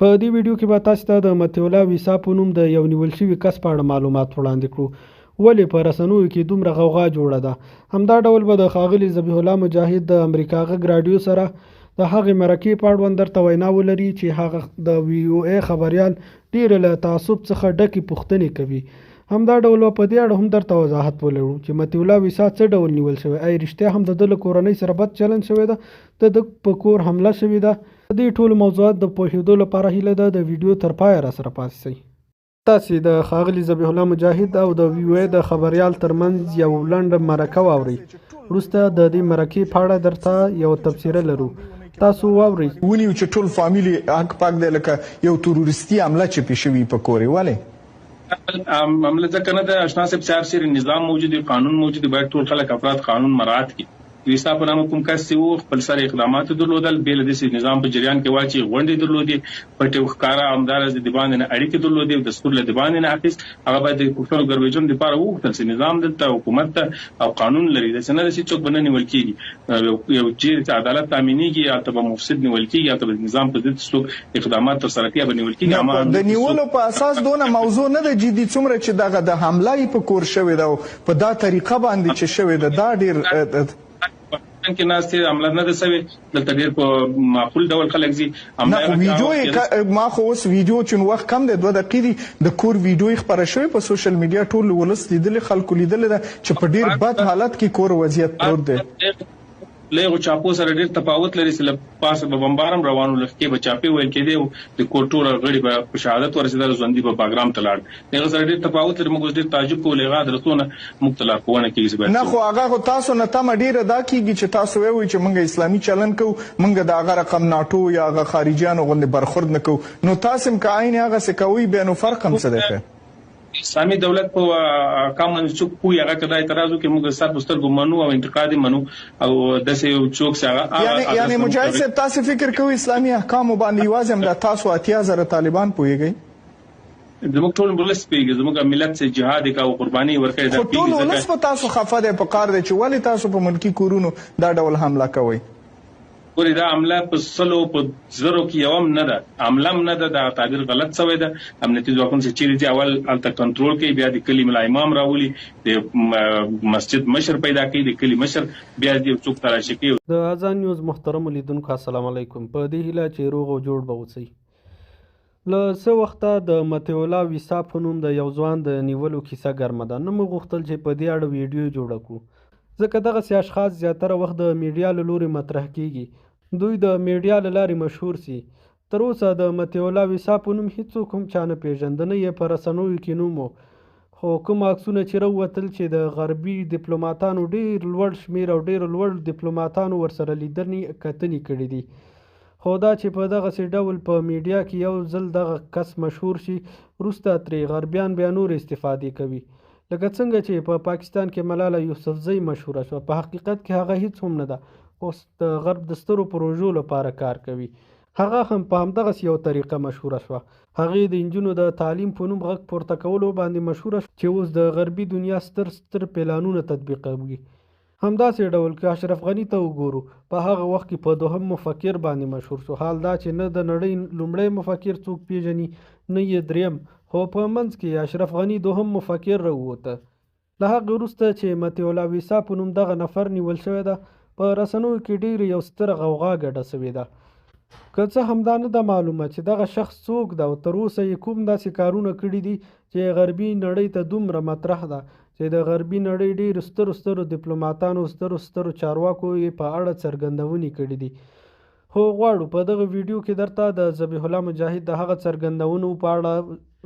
په دې ویډیو کې به تاسو ته د مطیع الله ویسا په نوم د یو نیول شوي کس په اړه معلومات وړاندې کړو. ولې په رسنیو کې دومره غوغا جوړه ده؟ همدا ډول به د ښاغلي ذبیح الله مجاهد د امریکا غږ راډیو سره د هغې مرکې په اړوند درته وینا ولري چې هغه د وي او ای خبریال ډېرې له تعصب څخه ډکې پوښتنې کوي. همدا ډول به په دې اړه هم درته وضاحت ولرو چې مطیع الله ویسا څه ډول نیول شوی، ایا رښتیا هم د ده له کورنۍ سره بد چلند شوی ده، د ده په کور حمله شوې ده؟ د دې ټولو موضوعات د پوهېدو لپاره هیله ده د ویډیو تر پایه راسره پاتې شئ. تاسې د ښاغلي ذبیح الله مجاهد او د وي او ای د خبریال تر منځ یو لنډه مرکه واورئ. وروسته د دې مرکې په اړه درته یوه تبصره لرو. تاسو واورئ. ونیو چې ټول فامیل یې هک پک دی لکه یو تروریستي حمله چې پې شوي په کور یې ولې؟ حمله ځکه نه ده اشنا صاحب چې هر چیرې نظام موجود وي قانون موجود وي باید ټول خلک افراد قانون مراعات کړي. ویسا په نامه کوم کس چې وو خپل سر اقدامات درلودل بې له دې چې نظام په جریان کې واچي غونډې درلودې پټې او ښکاره همداراز د دباندې نه اړیکې درلودې او دستور له دباندې نه اخیست هغه باید د پوښتنو ګرویجنو لپاره وغوښتل شي نظام دلته حکومت ته او قانون لري داسې نه ده چې څوک به نه نیول کیږي یو چیرې چې عدالت تامینیږي هلته به مفسد نیول کیږي هلته به د نظام په ضد څوک اقدامات ترسره کوي به نیول کیږي اما د نیولو په اساس دونه موضوع نه ده جدي څومره چې دغه د حمله یې په کور شوې ده او په دا طریقه باندې چې شوې ده دا ډیر. کې ناست دي حمله نه ده شوې دلته ډیر په معقول ډول خلک ځي. نه خو ویډیو یې ما خو اوس ویډیو چون وخت کم دی 2 دقیقې دي د کور ویډیو یې خپره شوې په سوشل میډیا ټول ولس لیدلې خلکو لیدلې ده چې په ډیر بد حالت کې کور وضعیت پروت دی. له هغو چاپو سره ډېر تفاوت لري چې له پاسه به بمبار هم روان و، له ښکې به چاپې ویل کېدې او د کور ټول غړي به په شهادت ورسېدل او ژوندي به باګرام ته لاړ. له هغه سره ډېر تفاوت لري، موږ اوس ډېر تعجب کوو، له هغه ادرسو نه موږ ته لارښوونه کېږي چې باید نه څه خو وکړو. هغه خو تاسو نه تمه ډېره دا کېږي چې تاسو ووایئ چې موږ اسلامي چلند کوو، موږ د هغه رقم ناټو یا هغه خارجیانو غوندې برخورد نه کوو، نو تاسې هم که عین هغسې کوئ بیا نو فرق هم څه دی خیر؟ اسلامي دولت په احکامو باندې څوک پوه وي هغه که دا اعتراض وکړي موږ سر په سترګو منو او انتقاد یې منو او داسې یو څوک چې هغه هغه یعنی یعنی ادرس ته موږ مجاهد صاحب تاسو فکر کوئ اسلامي احکامو باندې یوازې همدا تاسو 80,000 طالبان پوهیږئ؟ زموږ ټول ولس پوهیږي، زموږ ملت چې جهاد یې کاوه قرباني یې ورکړې دا خو ټول پوهیږي ځکه ولس په تاسو خفه دی، په قار دی چې ولې تاسو په ملکي کورونو دا ډول حمله کوئ؟ ګوري دا عمله په سلو په زرو کې یوه هم نه ده، عمله هم نه ده، دا تعبیر غلط شوی ده، امنیتي ځواکونه چې چیرې ځي اول هلته کنترول کوي، بیا د کلي ملا امام راولي، د مسجد مشر پیدا کوي، د کلي مشر بیا ځي او څوک تلاشي کوي. د اذان نیوز محترمو لیدونکو السلام علیکم په دې هیله چې روغ او جوړ به اوسئ. له څه وخته د مطیع الله ویسا په نوم د یو ځوان د نیولو کیسه ګرمه ده، نه مو غوښتل چې په دې اړه ویډیو جوړه کړو، ځکه دغسې اشخاص زیاتره وخت د میډیا له لورې مطرح کیږي، دوی د میډیا له لارې مشهور سي. تر اوسه د مطیع الله ویسا په نوم هیڅوک هم چا نه پیژنده، نه یې په رسنیو کې نوم و، خو کوم عکسونه چې راووتل چې د غربي دیپلوماتانو ډیر لوړ شمیر او ډیرو لوړ دیپلوماتانو ورسره لیدنې کتنې کړې دي. خو دا چې په دغسې ډول په میډیا کې یو ځل دغه کس مشهور شي، وروسته ترې غربیان بیا نورې استفادې کوي. لکه څنګه چې په پاکستان کې ملاله یوسفزۍ مشهوره شوه، په حقیقت کې هغه هیڅ هم نه ده، اوس د غرب د سترو پروژو لپاره کار کوي. هغه هم په همدغسې یو طریقه مشهوره شوه. هغې د نجونو د تعلیم په نوم غږ پورته کولو باندې مشهوره شوه چې اوس د غربي دنیا ستر ستر پلانونه تطبیقوي. همداسې ډول که اشرف غني ته وګورو، په هغه وخت کې په دوهم مفکر باندې مشهور شو، حال دا چې نه د نړۍ لومړی مفکر څوک پېژني، نه یې درېیم، خو په منځ کې اشرف غني دوهم مفکر راووته. له هغې وروسته چې مطیع الله ویسا په نوم دغه نفر نیول شوی ده، په رسنیو کې ډېره یو ستره غوغا ګډه شوې ده. که څه هم دا نه ده معلومه چې دغه شخص څوک ده او تر اوسه یې کوم داسې کارونه کړي دي چې غربي نړۍ ته دومره مطرح ده چې د غربي نړۍ ډېرو سترو سترو دیپلوماتانو او سترو سترو چارواکو یې په اړه څرګندونې کړې دي. خو غواړو په دغه ویډیو کې درته د ذبیح الله مجاهد د هغه څرګندونو په اړه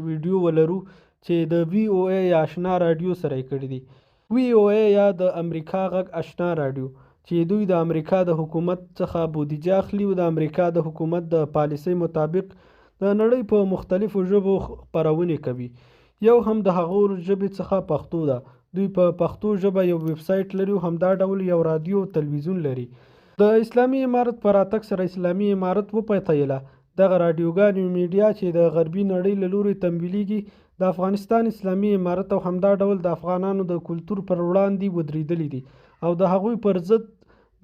ویډیو ولرو چې د وي او ای یا اشنا راډیو سره یې کړې دي. وي او ای یا د امریکا غږ اشنا راډیو چې دوی د امریکا د حکومت څخه بودیجه اخلي او د امریکا د حکومت د پالیسۍ مطابق د نړۍ په مختلفو ژبو خپرونې کوي یو هم د هغو ژبې څخه پښتو ده. دوی په پښتو ژبه یو ویب سایټ لري او همدا ډول یو رادیو او تلویزیون لري. د اسلامي امارت په راتګ سره اسلامي امارت وپتیله دغه راډیوګانې او میډیا چې د غربي نړۍ له لوري تمویلیږي د افغانستان اسلامي امارت او همدا ډول د افغانانو د کلتور پر وړاندې ودریدلي دي او د هغوی پر ضد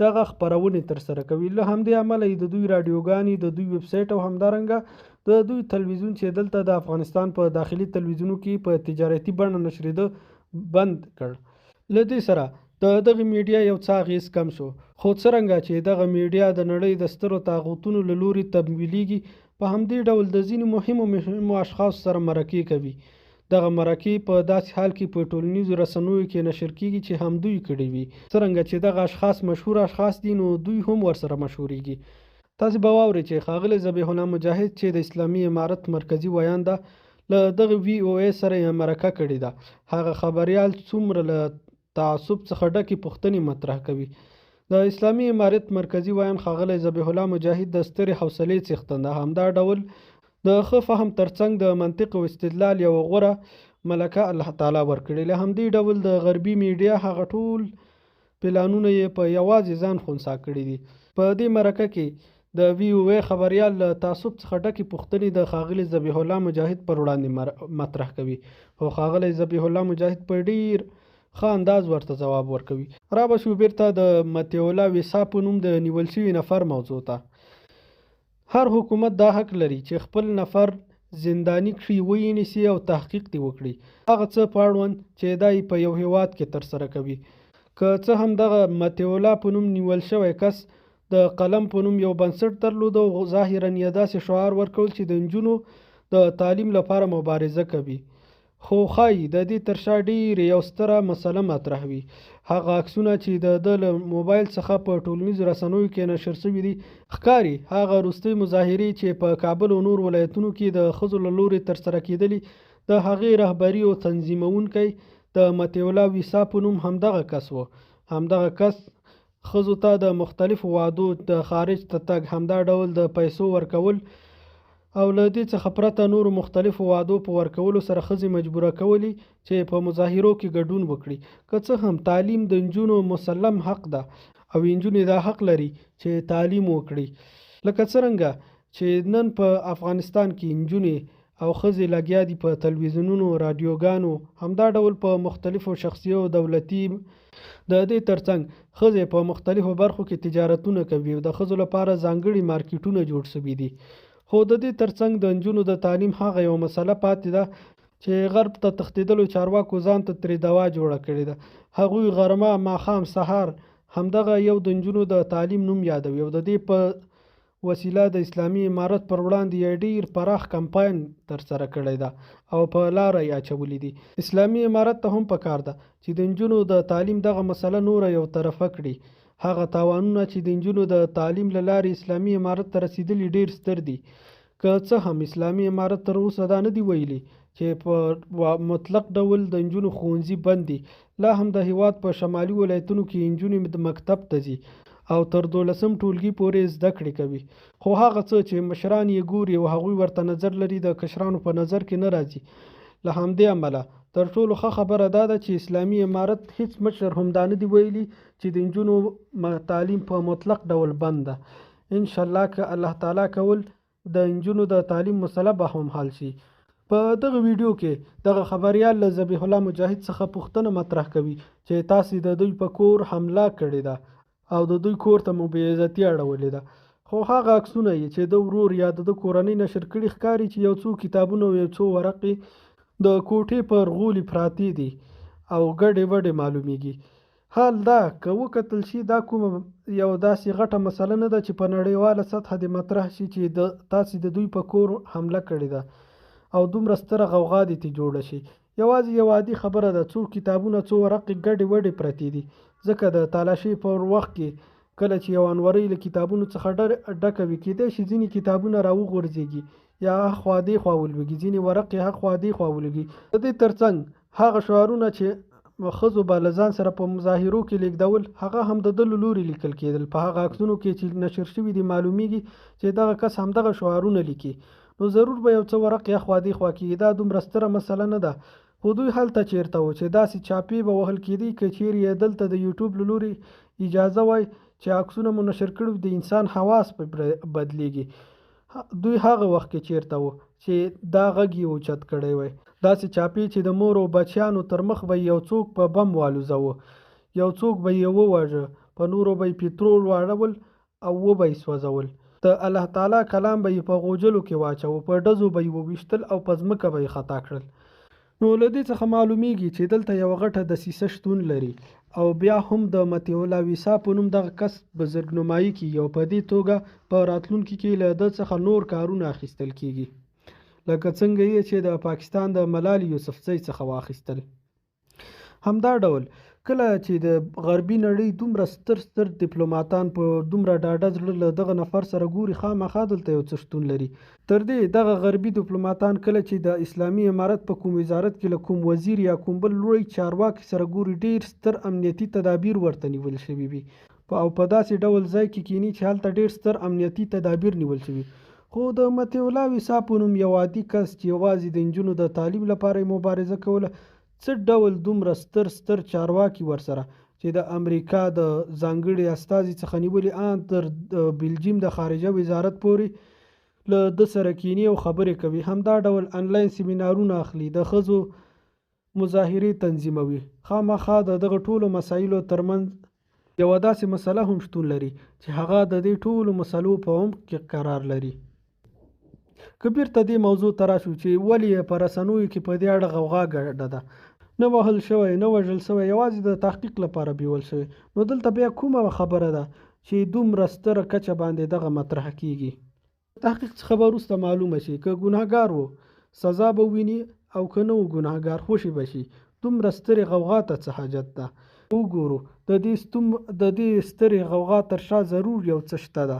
دغه خپرونې ترسره کوي. له همدې امله یې د دوی راډیوګانې، د دوی ویب سایټ او همدارنګه د دوی تلویزیون چې دلته د افغانستان په داخلي تلویزیونو کې په تجارتي بڼه نشرېده، بند کړ. له دې سره د دغې میډیا یو څه اغېز کم شو، خو څرنګه چې دغه میډیا د نړۍ د سترو طاغوتونو له لوري تمویلېږي، په همدې ډول د ځینو مهمو مهمو اشخاصو سره مرکې کوي. دغه مرکې په داسې حال کې په ټولنیزو رسنیو کې نشر کېږي چې همدوی کړې وي. څرنګه چې دغه اشخاص مشهور اشخاص دي، نو دوی هم ورسره مشهورېږي. تاسې به واورئ چې ښاغلی ذبیح الله مجاهد چې د اسلامي امارت مرکزي ویاند ده، له دغه وي او ای سره یې مرکه کړې ده. هغه خبریال څومره له تعصب څخه ډکې پوښتنې مطرح کوي. د اسلامي امارت مرکزي ویاند ښاغلی ذبیح الله مجاهد د سترې حوصلې څښتن ده، همدا ډول د ښه فهم ترڅنګ د منطق او استدلال یوه غوره ملکه الله تعالی ورکړې. له همدې ډول د غربي میډیا هغه ټول پلانونه یې په یوازې ځان خنثا کړي دي. په دې مرکه کې د وي او ای خبریال له تعصب څخه ډکې پوښتنې د ښاغلي ذبیح الله مجاهد پر وړاندې مطرح کوي، خو ښاغلی ذبیح الله مجاهد په ډیر ښه انداز ورته ځواب ورکوي. را به شو بیرته د مطیع الله ویسا په نوم د نیول شوي نفر موضوع ته. هر حکومت دا حق لري چې خپل نفر زنداني کړي، ویې نیسي او تحقیق دې وکړي هغه څه په اړوند چې دا یې په یو هیواد کې ترسره کوي. که څه هم دغه مطیع الله په نوم نیول شوی کس د قلم په نوم یو بنسټ درلود او ظاهراً یې داسې شعار ورکول چې د نجونو د تعلیم لپاره مبارزه کوي، خو ښايي د دې تر شا ډېرې یو ستره مسله مطرح وي. هغه عکسونه چې د ده له موبایل څخه په ټولنیزو رسنیو کې نشر شوي دي، ښکاري هغه وروستۍ مظاهرې چې په کابل او نور ولایتونو کې د ښځو له لوري ترسره کېدلې، د هغې رهبري او تنظیموونکی د مطیع الله ویسا په نوم همدغه کس و. همدغه کس ښځو ته د مختلفو وعدو، د خارج ته تګ، همدا ډول د پیسو ورکول او له دې څخه پرته نورو مختلفو وعدو په ورکولو سره ښځې مجبوره کولې چې په مظاهرو کې ګډون وکړي. که څه هم تعلیم د نجونو مسلم حق ده او نجونې دا حق لري چې تعلیم وکړي، لکه څرنګه چې نن په افغانستان کې نجونې او ښځې لګیا دي په تلویزیونونو، راډیوګانو، همدا ډول په مختلفو شخصي او دولتي، د دې ترڅنګ ښځې په مختلفو برخو کې تجارتونه کوي او د ښځو لپاره ځانګړي مارکیټونه جوړ شوي دي. خو د دې ترڅنګ د نجونو د تعلیم هغه یوه مسله پاتې ده چې غرب ته تښتېدلو چارواکو ځان ته ترې دوا جوړه کړې ده. هغوی غرمه، ماښام، سهار همدغه یو د نجونو د تعلیم نوم یادوي او د دې په وسیله د اسلامي امارت پر وړاندې یې ډېر پراخ کمپاین ترسره کړی ده او په لاره یې اچولي دي. اسلامي امارت ته هم پکار ده چې د نجونو د تعلیم دغه مسله نوره یو طرفه کړي. هغه تاوانونه چې د نجونو د تعلیم له لارې اسلامي امارت ته رسېدلي ډېر ستر دي. که څه هم اسلامي امارت تر اوسه دا نه دي ویلي چې په مطلق ډول د نجونو ښوونځي بند دي، لا هم د هېواد په شمالي ولایتونو کې نجونې مکتب ته ځي او تر دولسم ټولګي پورې زده کړې کوي، خو هغه څه چې مشران یې ګوري او هغوی ورته نظر لري د کشرانو په نظر کې نه راځي. له همدې امله تر ټولو ښه خبره دا ده چې اسلامي امارت هیڅ مشر هم دا نه دي ویلي چې د نجونو تعلیم په مطلق ډول بند ده. انشاءالله که الله تعالی کول د نجونو د تعلیم مسله به هم حل شي. په دغه ویډیو کې دغه خبریال له ذبیح الله مجاهد څخه پوښتنه مطرح کوي چې تاسې د دوی په کور حمله کړې ده او د دوی کور ته مو بې عزتي اړولې ده، خو هغه عکسونه یې چې د ورور یا د ده کورنۍ نشر کړي ښکاري چې یو څو کتابونه او یو څو ورقې د کوټې پر غولي پراتې دي او ګډې وډې معلومیږي. حال دا که وکتل شي دا کومه یو داسې غټه مسله نه ده چې په نړیواله سطحه دې مطرح شي چې د تاسې د دوی په کور حمله کړې ده او دومره ستره غوغا دې ترې جوړه شي. یوازې یوه عادي خبره ده، څو کتابونه څو ورقې ګډې وډې پرتې دي، ځکه د تالاشۍ پر وخت کې کله چې یوه انورۍ له کتابونو څخه ډکه وي، کېدای شي ځینې کتابونه راوغورځېږي یا هاخوا دېخوا ولوېږي، ځینې ورقې هاخوا دېخوا ولوېږي. د دې ترڅنګ هغه شعارونه چې ښځو به له ځان سره په مظاهرو کې لېږدول، هغه هم د ده له لوري لیکل کېدل. په هغه عکسونو کې چې نشر شوي دي معلومېږي چې دغه کس همدغه شعارونه لیکي، نو ضرور به یو څه ورقې اخوا دېخوا کېږي. دا دومره ستره مسله نه ده، خو دوی هلته چېرته وو چې داسې چاپې به وهل کېدې؟ که چېرې یې دلته د یوټیوب له لوري اجازه وای چې عکسونه مو نشر کړي، د انسان حواس په بدلېږي. دوی هغه وخت کې چېرته وو چې دا غږ یې اوچت کړی وای؟ داسې چاپې چې د مور او بچیانو تر مخ به یو څوک په بم والوزاوه، یو څوک به یې وواژه، په نورو به یې پترول واړول او وبه یې سوځول. د الله تعالی کلام به یې په غوجلو کې واچاوه، په ډزو به یې وویشتل او په ځمکه به یې خطا کړل. نو له دې څخه معلومیږي چې دلته یوه غټه دسیسه شتون لري او بیا هم د مطیع الله ویسا په نوم دغه کس بزرګنمایي کیږي او په دې توګه په راتلونکي کې له ده څخه نور کارونه اخیستل کیږي لکه څنګه یې چې د پاکستان د ملالې یوسفزۍ څخه واخیستل. همدا ډول کله چې د غربي نړۍ دومره ستر ستر دیپلوماتان په دومره ډاډه زړه له دغه نفر سره ګوري، خامخا دلته یو څه شتون لري. تر دې دغه غربي دیپلوماتان کله چې د اسلامي امارت په کوم وزارت کې له کوم وزیر یا کوم بل لوی چارواکي سره ګوري، ډېر ستر امنیتي تدابیر ورته نیول شوي وي او په داسې ډول ځای کې کیني چې هلته ډېر ستر امنیتي تدابیر نیول شوي. خو د مطیع الله ویسا په نوم یو عادي کس چې یوازې د نجونو د تعلیم لپاره یې مبارزه کوله، څه ډول دومره ستر ستر چارواکي ورسره چې د امریکا د ځانګړي استازي څخه نیولې آن تر بلجیم د خارجه وزارت پورې له ده سره کیني او خبرې کوي، همدا ډول انلاین سیمینارونه اخلي، د ښځو مظاهرې تنظیموي. خامخا د دغه ټولو مسایلو تر منځ یوه داسې مسله هم شتون لري چې هغه د دې ټولو مسلو په عمق کې قرار لري. که بیرته دې موضوع ته راشو چې ولې یې په رسنیو کې په دې اړه غوغا ګډه ده، نه وهل شوی، نه وژل شوی، یوازې د تحقیق لپاره بیول شوی، نو دلته بیا کومه خبره ده چې دومره ستره کچه باندې دغه مطرح کیږي؟ تحقیق څخه به وروسته معلومه شي که ګناهګار وو سزا به وویني او که نه وو ګناهګار خوشې به شي. دومره سترې غوغا ته څه حاجت ده؟ وګورو د دې سترې غوغا تر شا ضرور یو څه شته ده.